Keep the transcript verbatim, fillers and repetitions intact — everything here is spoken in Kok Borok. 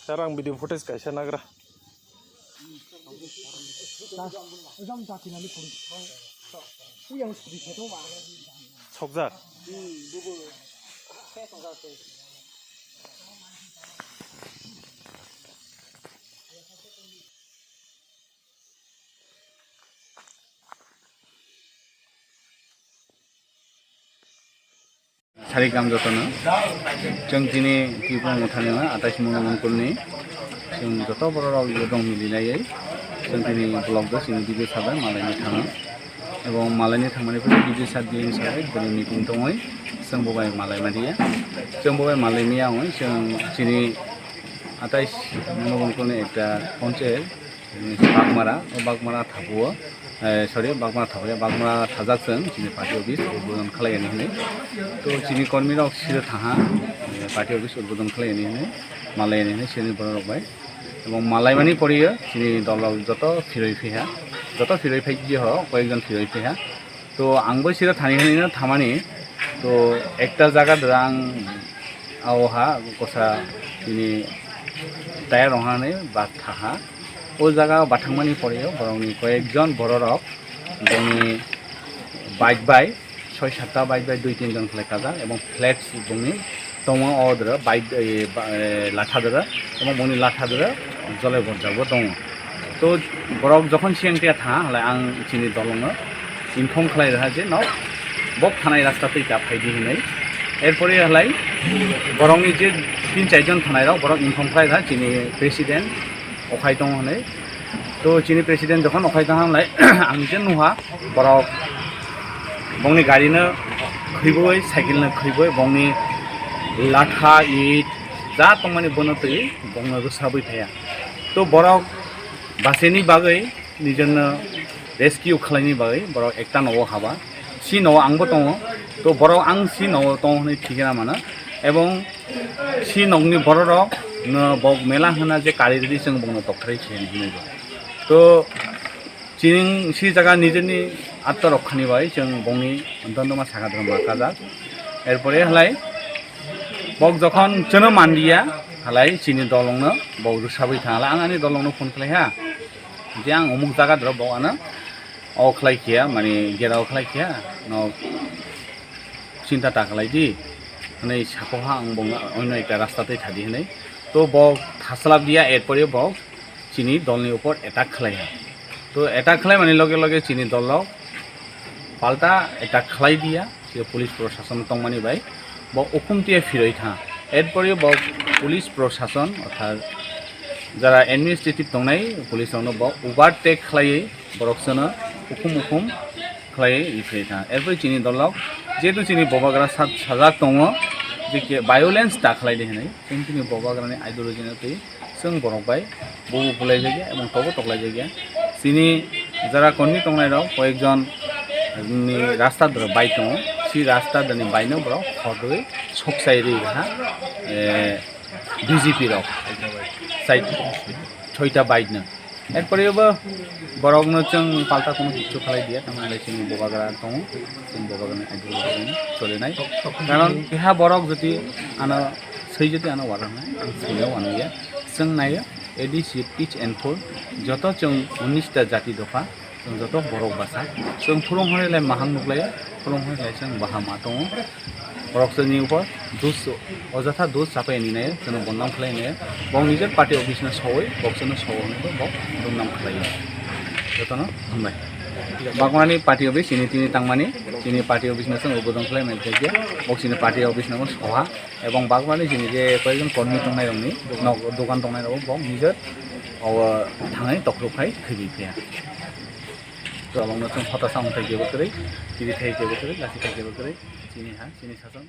Sir, ang video footage kaisa nagra. Sokjak. Sarik ang jotono. Chwng chini Tripura Mothani no atais Mungla Mongkol ni chwng joto borok rok yo dong mili laiwi chwng chini vlog do chini video sabai malai ni thango. Ebong malai ni thangmani pore video sat di hinwi sabai bini meeting tongwi chwng bo bai malai ma diya. Chwng bo bai malai miya wngwi chwng chini atais Mungla Mongkol ni ekta ponchayat Bagmara, o Bagmara thapuo, eh, sorry, Bagmara thapuo, Bagmara thajak chwng chini party office udbodon khlai yani hinwi. To chini kormi rok siro thaha, eh, party office udbodon khlai yani hinwi, malai yani hinwi chini borok rok bai. Ebong malai mani poriyo chini dol rok joto phiroi phiha, joto phiroi phai je ho, koyekjon phiroi phiha. To ang bo siro thani hinwi no thamani. To ekta jaga dwrang ao ha kosa chini tayar rong hani ba thaha. O jaga bathangmani pore borokni koyekjon bororok bongni bike bai soi satta bike bai dui tin jon khlai kajak ebong flex bongni tongo o dwra bike, eh, ba, eh, latha dwra ebong bongni latha dwra jole borjak bo tongo. To borok jokhon siyang tiya tha halai ang chini dolongno inform khlai rwha je no bok thanai rasta twi ta phaidi hinwi. Erpore halai borokni je tin char jon thanai rok borok inform khlai rwha chini president okhai tongo hinwi. To chini president jokhon okhai tong halai ang je nuha borok bongni gari no khwiboi cycle no khwiboi bongni latha it ja tongmani bono twi bongno rwsabwi phaiya. To borok bachini bagwi nijorno rescue khlaini bagwi borok ekta nogo haba. Si nogo angbo tongo. To borok ang si nogo tongo hwnwi thikna mano. Ebong si nokni bororok no bok mela hwna je kari rwdi chwng bongno tokthrai se hinwi bo. To chini si jaga nijorni attorok khani bai chwng bongni dondoma sakha dondoma kajak. Erpore halai bok jokhon chwno manliya halai chini dolongno bok rwsabwi thang halai ang ani dolongno phone khlai ha. Je ang umuk jaga doro bo ano o khlai khiya, mani gera o khlai khiya, no chinta ta khlai di, hwnwi sako ha ang bo oino ekta rasta twi thadi hwnwi. To bo thaslap diya, erpore bo chini dolni upor attack khlai ha. To attack khlai mani loge loge chini dol rok palta attack khlai diya. Je police prosason tongmani bai bo ukhum tiya phiroi tha. Erpore bo police prosason orthat jara administrative tongnai police rokno bo overtake khlaiwi borok sono ukhum ukhum khlaiwi phiroi tha. Erpore chini dolok jehetu chini bobagra sa-, sajak tongo je ke violence ta khlai di hinwi chwng chini bobagrani ideology no twi chwng borok bai bubu bulaijak ya, ebong tobo toklaijak ya. Chini jara kormi tongnai rok koyekjon ni rasta doro bai tongo, si rasta dani bai no borok khorwi soksai ri ha, eh, B J P rok sai soita bai no. Erpore bo borok no chwng palta kono kichu khalai diya, tamni chini bobagra tongo, chini bobagra ni ideology solinai. Karon keha borok jodi ano swi jodi ano waranai, ang swino wano ya. Chwng naio A D C pitch and pull, joto chwng unis ta jati dopha, chwng joto borok basa. Chwng phulung hwnwi lai mahang nuklaio, phulung hwnwi lai chwng baha ma tongo. Borok chwngni upor dus, ojotha dus chapai ni naio, chwngno bondam khlai naio. Bong nijor party office no sowoi, bok chwngno sowo hwnwi bo bok bondam khlaio. Jotono hambai. Bagmani party office chini tini tangmani, chini party office no chwng ubodan khlai mai thai khe, bok chini party office no soha. Ebong bagmani chini je koyekjon kormi tongnai rokni nok dogan tongnai rok bo nijor o thangwi tokrok khai khibwi phiya. Tobongno chwng hota samung thai kebo kwrwi, kiri thai kebo kwrwi, lasi thai kebo kwrwi, chini ha, chini sason.